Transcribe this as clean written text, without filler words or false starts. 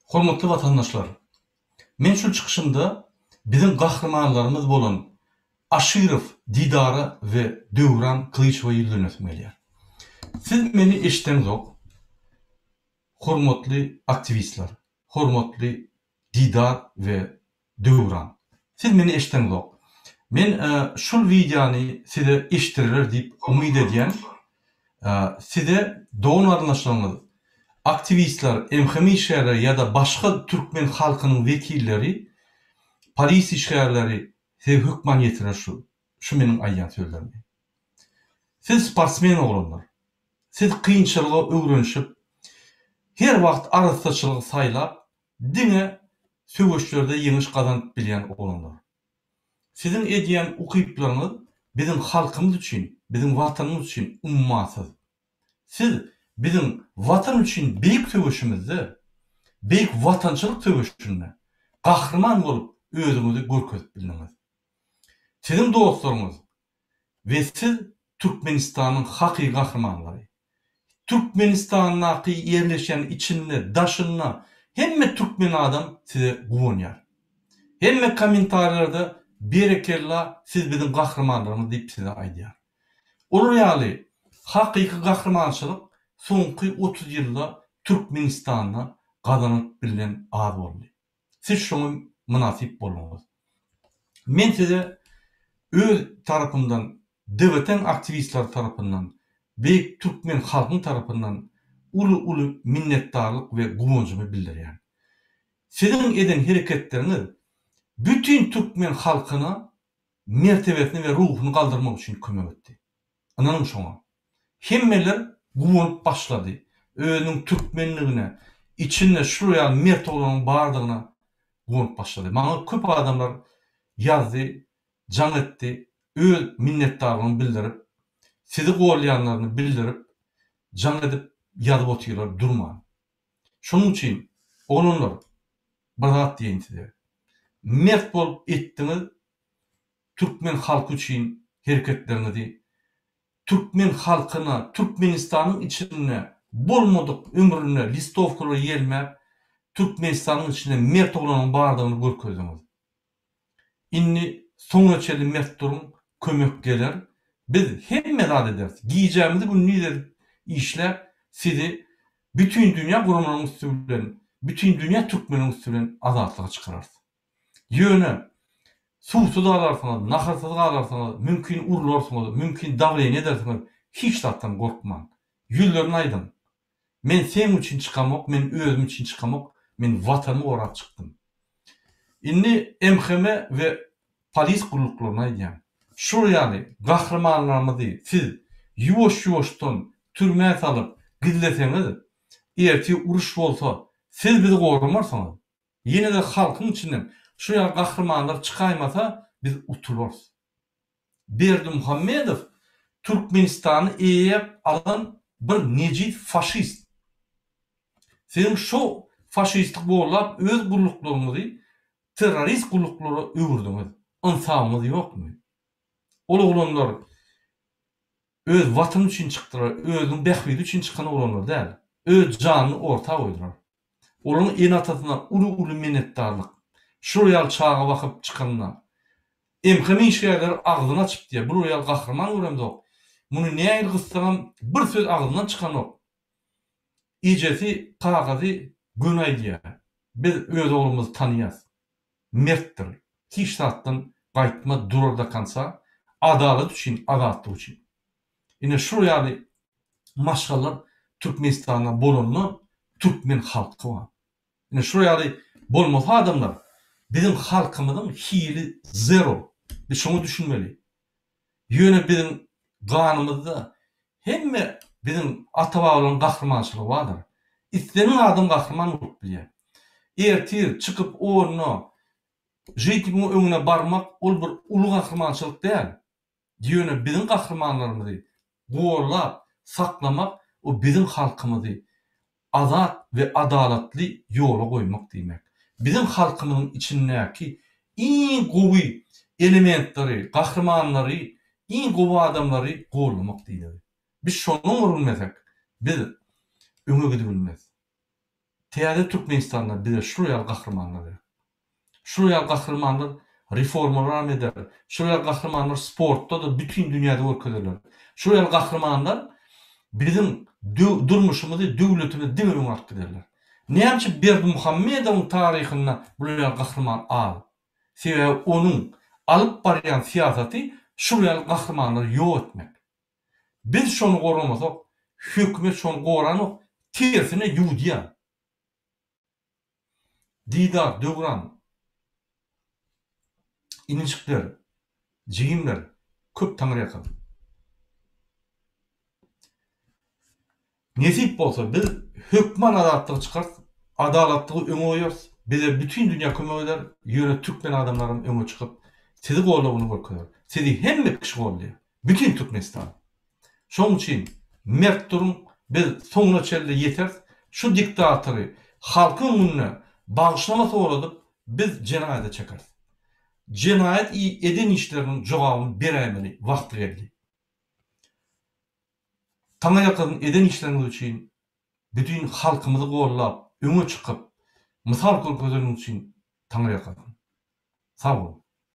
Hormatly watandaşlar! Men şul çykyşymda biziň gahrymanlarymyz bolan Aşyrow Didara we Döwran Klyçowa ýüzlenesim gelýär. Siz meni eşdeňzok, hormatly aktiwistler, hormatly Didar we Döwran. Siz meni eşdeňzok. Men şul wideony size eşdireler diýip umyt edýän. Size dogan-garyndaşlaryňyz, aktiwistler, MHM işgärleri ýa-da başga türkmen halkynyň wekilleri, polis işgärleri size hökman ýetirer şu şu meniň aýdýan sözlerimi. Siz sportsmen oglanlar. Siz kynçylyga öwrenişip, her wagt arassaçylygy saýlap, Diňe söweşlerde ýeňiş gazanyp bilýän oglanlar. Siziň edýän ukyplaryňyz biziň halkymyz üçin, biziň Watanymyz üçin ummasyz. Siz biziň Watan üçin beýik söweşimizde, beýik watançylyk söweşinde gahryman bolup özüňizi görkezip bildiňiz. Siziň dostlaryňyz we siz Türkmenistanyň hakyky gahrymanlary. Türkmenistandaky ýerleşýän içinde, daşynda hemme türkmen adam size guwanýar. Hemme kommentariýalarda berekella siz biziň gahrymanlarymyz diýip size aýdýar. Olar ýaly hakyky gahrymançylyk soňky 30 ýylda Türkmenistanda gazanylyp bilnen az boldy. Siz şoňa mynasyp bolduňyz. Men size öz tarapymdan, DWT-niň aktiwistleri tarapyndan, beýik türkmen halkyň tarapyndan uly-uly minnetdarlyk we guwanjymy bildirýän. Siziň eden hereketleriňiz bütin türkmen halkyna mertebesini we ruhuny galdyrmak üçin kömek etdi. Ynanyň şoňa. Hemmeler guwanyp başlady. Özüniň türkmenligine, içinde şular ýaly mert oglanyň bardygyna guwanyp başlady. Maňa köp adamlar ýazdy, jaň etdi, öz minnetdarlygyny bildirip, sizi golýanlaryny bildirip, jaň edip ýazyp otyrlar durman. Şonuň üçin, oglanlar, bir zat diýeýin size. Mert bolup etdiňiz, türkmen halky üçin hereketleriňizi türkmen halkyna Türkmenistanyň içinde bolmadyk ömründe listowkalary ýelmäp Türkmenistanyň içinde mert oglanyň bardygyny görkezdiňiz. Indi soňuna çenli mert duruň kömek geler biz hemme zat ederis gijämizi gündiz edip işläp sizi bütin dünýä guramalaryň üsti bilen bütin dünýä türkmeniň üsti bilen azatlyga çykararys. Ýöne, suwsuz galarsyňyz, naharsyz galarsyňyz, mümkin urlarsyňyz, mümkin dawleniýe edersiňiz, hiç zatdan gorkmaň. Ýüzlerine aýdyň, Men seň üçin çykamok, men özüm üçin çykamok, men Watanymy gorap çykdym. Indi MHM we polis gulluklaryna aýdýan, şular ýaly gahrymanlarymyzy siz ýuwaş-ýuwaşdan türmä salyp gizleseňiz, ertir uruş bolsa, siz bizi goramarsyňyz. Ýene-de halkyň içinden şu ýaly gahrymanlar çykaýmasa biz utularys. Berdimuhamedow Türkmenistany eýeýäp alan bir nejis faşist. Siziň şo faşistlik gollap öz gulluklaryňyzy terrorist gulluklara öwürdiňiz. Ynsabyňyz ýokmy? Ol oglanlar Öz watany üçin çykdylar, özüniň bähbidi üçin çykan oglanlar däl. Öz janyny orta goýdular. Olaryň ene-atasyna uly-uly minnetdarlyk. Şular ýaly çaga bakyp çykanyna. MHM işgärleri agzyny açyp diýýär, bular ýaly gahryman göremzok. Muny nähili gyssaňam bir söz agzyndan çykanok. Ejesi, kakasy göni aýdýar. Biz öz oglumyzy tanaýas. Mertdir. Hiç zatdan gaýtmaz durar do konca adalat üçin azatlyk üçin. Ine şul ýaly maşgalalar Türkmenistanda bolanda türkmen halky bar. Ine şul ýaly bolmasa adamlar biziň halkymyzyň hili zero. Biz şoňa düşünmeli. Ýöne biziň ganymyzda hemme biziň ata-babalaryň gahrymançylygy bardyr. Islendik adam gahryman bolup bilýär. Ertir çykyp onda žitnigiň öňüne barmak ol bir uly gahrymançylyk däl. Ýöne biziň gahrymanlarymyzy gollap saklamak o biziň halkymyzy azat we adalatly ýola goýmak diýmek. Biziň halkymyzyň içindäki iň gowy elementleri, gahrymanlary, iň gowy adamlary gollamak diýligi. Biz şony oňarbilmesek, biz öňe gidibilmeris. Täze Türkmenistanda bize şular ýaly gahrymanlar gerek. Şular ýaly gahrymanlar reformalaram eder. Şular ýaly gahrymanlar sportda-da bütin dünýäde görkezerler. Şular ýaly gahrymanlar biziň durmuşymyzy, döwletimizi diňe öňe alyp giderler. Näme üçin Berdimuhamedowyň taryhynda bular ýaly gahryman az? Sebäbi onuň alyp barýan syýasaty şular ýaly gahrymanlary ýok etmek. Biz şony goramasak, hökümet şony goranok, tersine ýuwudýar. Didar, Döwran, inijikler, jigimler, köp taňryýalkasyn. Nesip bolsa biz hökman azatlyga çykarys, adalatlygy öňe goýarys, bize bütin dünýä kömek eder, ýöne türkmen adamlaram öňe çykyp sizi goldawyny görkezer. Sizi hemme kişi goldaýar. Bütin Türkmenistan. Şoň üçin mert duruň, biz soňuna çenli ýeteris, şu diktatory halkyň öňünde bagyşlama soradyp biz jenaýata çekeris. Jenaýat eden işleriniň jogabyny beräýmeli wagty geldi. Taňryýalkasyn eden işleriňiz üçin bütin halkymyzy gollap öňe çykyp mysal görkezeniňiz üçin Taňryýalkasyn. Sag boluň.